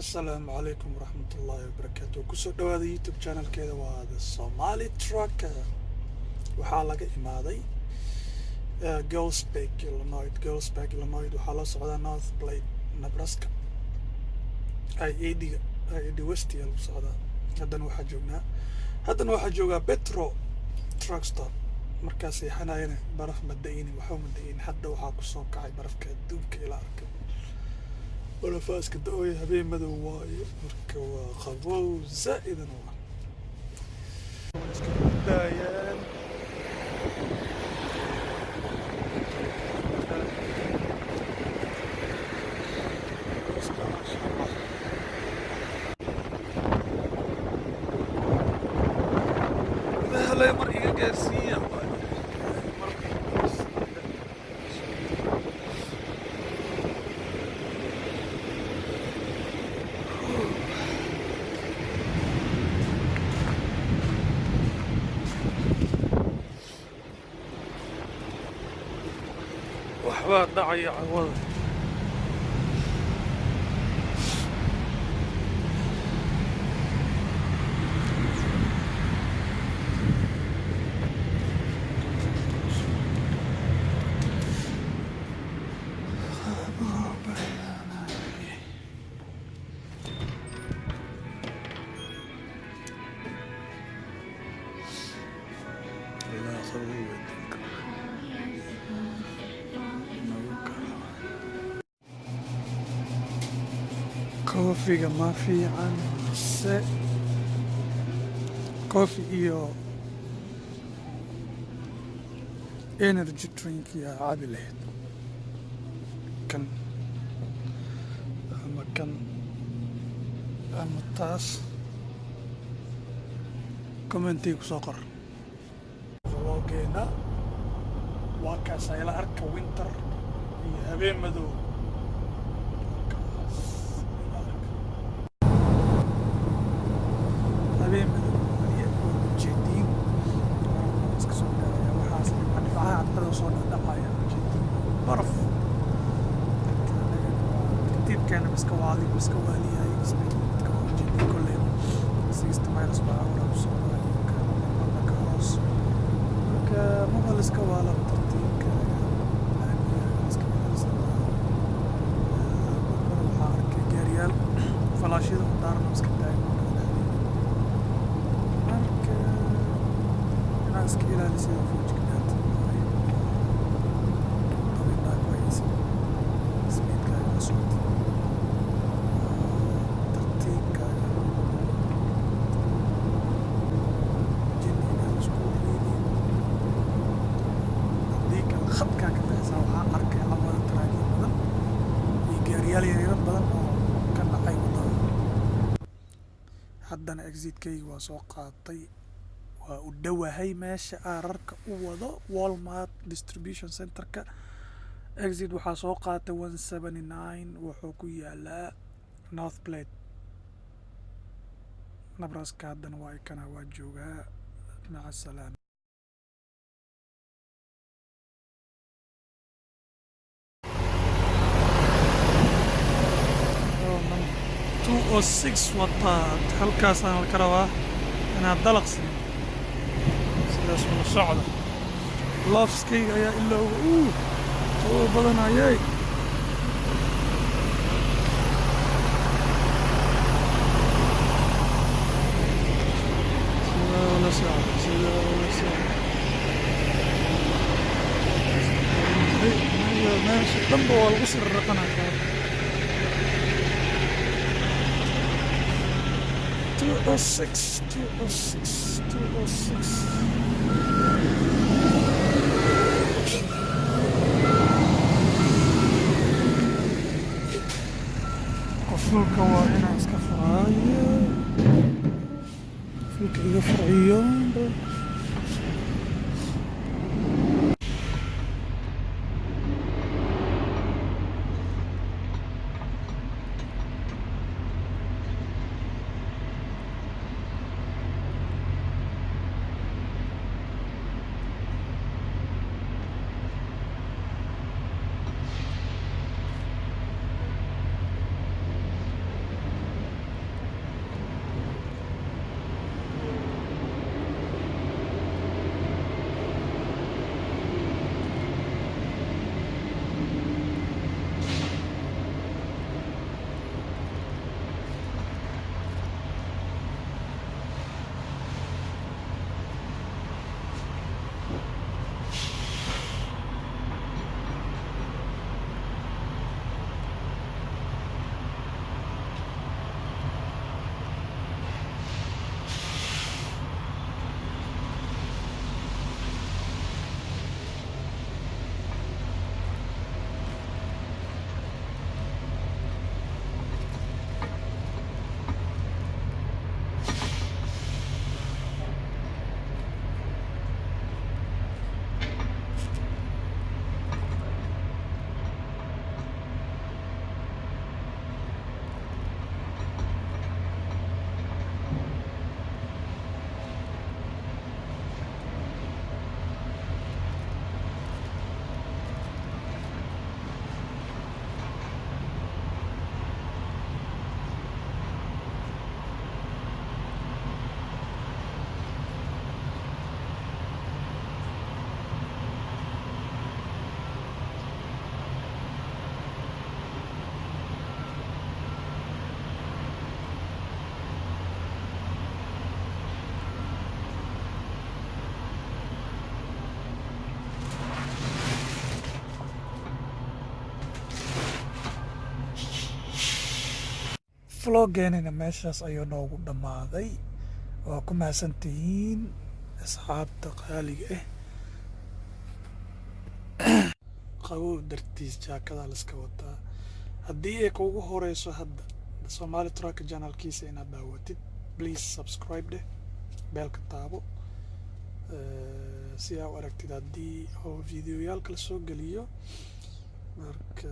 Asalaamu calaykum waraxmatullaahi wabarakaatu. Kusoo dhawaada YouTube channelkeeda, waa The Somali Trucker. Waxaa laga imaaday Galesburg, Illinois. Galesburg, Illinois, waxaa la socdaa North Platte, Nebraska. I-80-ga, I-80 West ayaa lagu socdaa. Haddana waxaa joogaa Petro Truck Stop. Markaa seexanayana baraf ma da'inin, waxba ma da'in. Hadda waxaa kusoo kacay barafka adduunka ila arkay. Barafaaska da'ooya, habeen madow waaye, marka waa qabow zaa'idan, waa iska daayaan. Maasha Allah. Gudaha lay mar iga gaarsiiya mar iga gaarsiiya. Waxbaa dhacaya cawada. Allah, qabow adduunka nagu kala. Coffee-ga ma fiican mise coffee iyo energy drink yaa cabi lahayd, kan ama kan ama taas? Commentiga kusoo qor. Vloggeena waa kaas, ayla arka winter iyo habeen madow. Kaas ila arka, habeen madow waaye, waa ujeediin iska soo dhalaya. Waxaas dhibcaha cadcada soo dhadhacaya ujeediin, baraf. Marka anagana waa tartiibkeena, miska waali miska waaliyahay. Speed limitka waa ujeediin, kolley 60 miles per hour ku socdaa marka ka hoos. Marka maba la iska waala, tartiibka laamiga iska ilaalsadaa. Marmar waxaa arkay gaariyaal falaashyada u daaran oo iska taagan wadada dhexdeeda. Marka inaad iska ilaalisid oo feejignaatid waaye, wadada indhaha ku haysid, speedkaaga la socotid, tartiibkaaga, jinni inaad isku riidin. Haddii kale khadkaa ka baxaysaa. Waxaa arkay cawada taraagyo badan iyo gaariyaal yaryar badan oo ka dhacay waddada. Haddana exitkayga waa soo qaatay, waa u dhowahay meesha aararka u wado, Walmart distribution centerka. Exit waxaa soo qaatay 179, wuxuu ku yaalaa North Platte, Nebraska. Haddana waa ikana, waa joogaa. Maca salaama. 206 wataa, halkaasaan ka rabaa inaad dalaq siin. Sidaas ula socda. Gloves-kayga ayaa ilowga uu soo badanayay. Sidaa ula socda, sidaa ula socda. Meesha dhanba waa lagu sirraqanayaa. 206, 206, 206. Qofulka waa inaan iska furaayo, qofulka iga furciyo. Vlog-geenina meeshaas ayuu noogu dhammaaday. Waa ku mahadsantihiin, asxaabta qaaliga ah. Qabow dartiis jaakadaa laska wataa. Haddii ay kugu horeyso hadda Somali Truck channelkiisa inaad daawatid, please subscribe dheh, bell-ka taabo, si aa u aragtid haddii oo videoyaal kala soo geliyo. Marka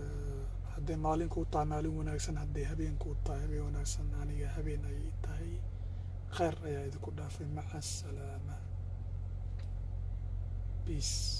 hadday maalin kuu tahay, maalin wanaagsan. Hadday habeen kuu tahay, habeen wanaagsan. Aniga habeen ayay tahay. Kheyr ayaa idinku dhaafay. Maca asalaama, peace.